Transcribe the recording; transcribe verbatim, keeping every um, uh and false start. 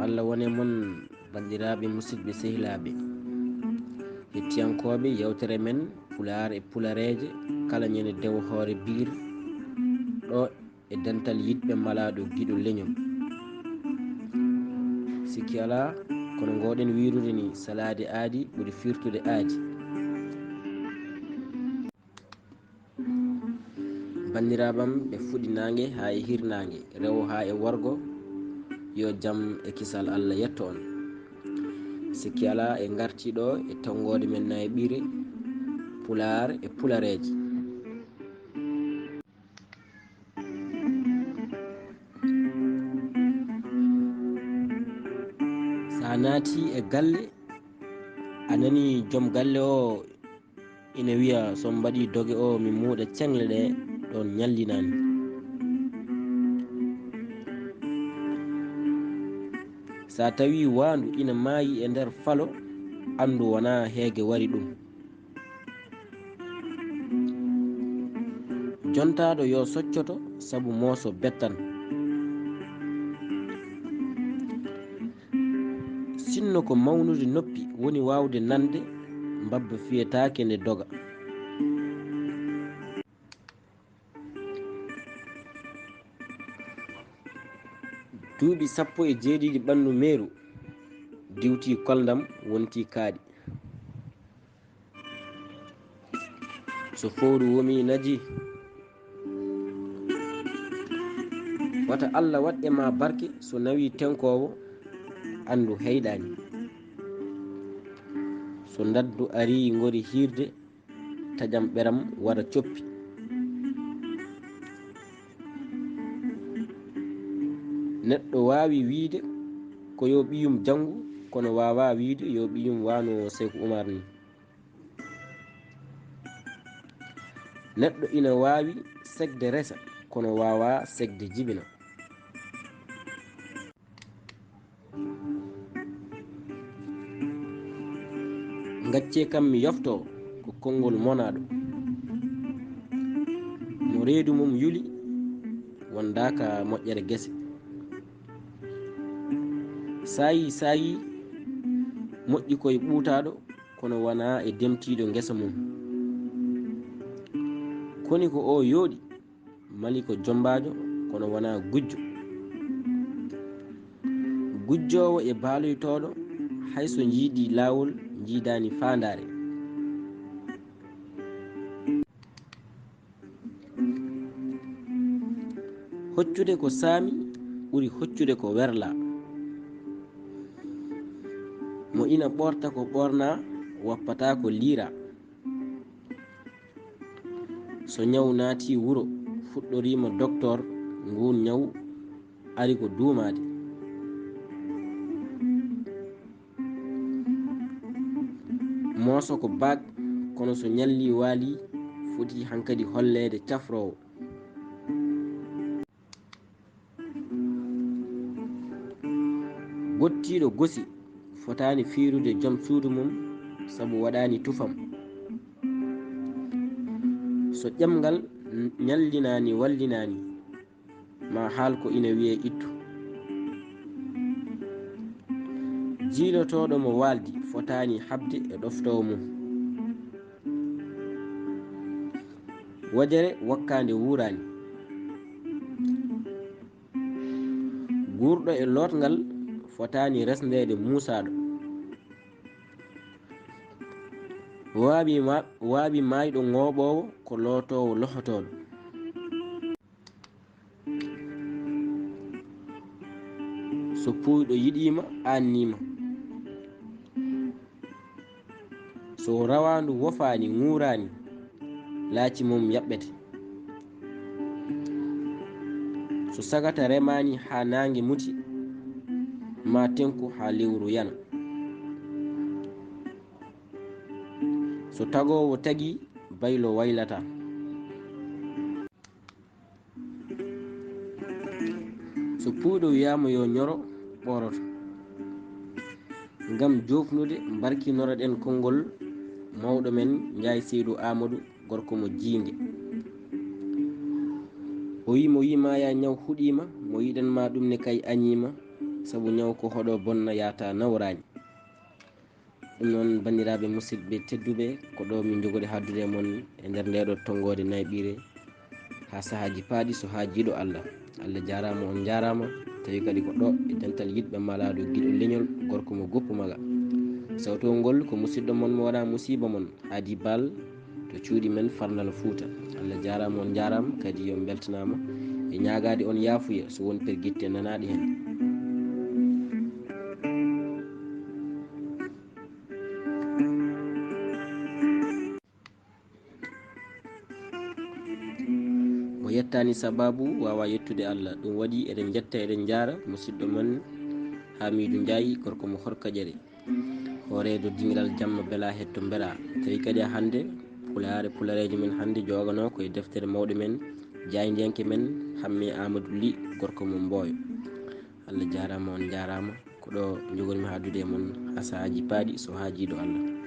Allah wone mon, banndiraaɓe, musidɓe, sehilaaɓe, hettiyankooɓe yewtere men Pulaar e Pulareeje, kala ñande dewo hoore biir, ɗo e dental yiɗɓe malaaɗo giɗo leñol. Sikki alaa, kono ngoɗen wiirude ni, salaade aadi ɓuri firtude aadi. Banndiraaɓam ɓe fuɗi naange haa e hirnaange, rewo haa e worgo, yo jam e kisal Allah yetto on. Sikki alaa, en ngartii ɗo e tonngoode men Naye Ɓiire, Pulaar e Pulareeje. So a naati e galle, a nani joom galle o ina wiya, "So mi mbaɗii doge o, mi muuɗa ceŋle ɗe, ɗoon ñallinaani." So a tawii waandu ina maayi e nder falo, anndu wonaa heege wari ɗum. Jontaaɗo yo soccoto, sabu mooso bettan. Sinno ko mawnude noppi woni waawde nande, mbabba fiyetaake nde doga. Duuɓi sappo e jeeɗiɗi ɓanndu meeru, diwti koldam, wonti kaaɗi. So fowru womii naji, wata Allah waɗ e ma barke, so nawii tenkoowo, anndu heyɗaani. So ndaddu arii ngori hiirde, taƴam ɓeram wara coppi. Neɗɗo waawi wiyde ko yo ɓiyum janngu, kono waawaa wiyde yo ɓiyum wano Seyku Umar ni. Neɗɗo ina waawi segde resa, kono waawaa segde jibina. Ngaccee kam mi yoftoo, ko konngol monaaɗo. Mo reedu mum yuli, wondaaka moƴƴere gese. Saayi saayi moƴƴi koye ɓuutaaɗo, kono wonaa e demtiiɗo ngesa mum. Koni ko o yooɗi, mali ko jommbaajo, kono wonaa gujjo. Gujjoowo e baaloytooɗo, hay so njiidii laawol, njiidaani faandaare. Hoccude ko saami ɓuri hoccude ko werlaa. Mo ina ɓoorta ko ɓoornaa, wappataa ko liiraa. So ñaw naatii wuro, fuɗɗoriima doktoor, nguun ñaw ari ko duumaade. Mooso ko baak, kono so ñallii waalii, foti hankadi holleede cafroowo. Gottiiɗo gosi fotaani fiirude joom suudu mum, sabu waɗaani tufam. So ƴemngal ñallinaani, wallinaani, ma haal ko ina wiyee ittu. Jiilotooɗo mo waaldi fotaani haɓde e ɗoftoowo mum. Wojere wakkaande wuuraani. Guurɗo e lootngal fotaani resndeede muusaaɗo. Waawi ma-, waawi maayɗo ŋooɓoowo ko lootoowo lohotooɗo. So puuyɗo yiɗiima, aanniima. So rawaandu wofaani, ŋuuraani, laaci mum yaɓɓete. So sagata remaani haa naange muti, ma teŋku haa lewru yana. So tagoowo tagii, baylo waylataa. So puuyɗo wiyaama yo ñoro, ɓooroto. Ngam joofnude, mbarkinoro-ɗen konngol mawɗo men Njaay Seydu Aamadu, gorko mo Jiinge. O wiyi mo wiyi ma ya ñaw huɗiima, mo yiɗan ma ɗum ne kay añiima, Sabu ñaw ko hoɗo bonna yaata nawraani. Ɗum noon, banndiraaɓe musidɓe tedduɓe, ko ɗo min njogori haaldude e mon e nder ndeeɗo tonngoode nayɓiire haa sahaaji paaɗi so haajiiɗo Allah. Allah jaaraama, on njaaraama. Tawi kadi ko ɗo e dental yiɗɓe malaaɗo giɗo leñol, gorko mo goppu maga. Sawtowol ngol ko musidɗo mon mo waɗa musiiba mon, Haadi Baal, to cuuɗi men Farnal Fuuta. Allah jaaraama, on njaaraama, kadi on mbeltanaama e ñaagaade on yaafuya so won pergitte nanaaɗe heen. Mo yettaani sabaabu waawaa yettude Allah. Ɗum waɗi eɗen njetta, eɗen njaara musidɗo mon Haamiidu Njaay, gorko mo Horkaƴere, hooreejo dingiral jamma Bela Hetto Mbela. Tawi kadi hannde pulaare, pulareejo men hannde jooganoo ko e deftere mawɗo men, jaayndiyanke men Hamme Amadou Ly, gorko mo Mbooyo. Allah jaaraama, on njaaraama. Ko ɗo njogormi haaldude e mon haa sahaaji paaɗi so haajiiɗo Allah.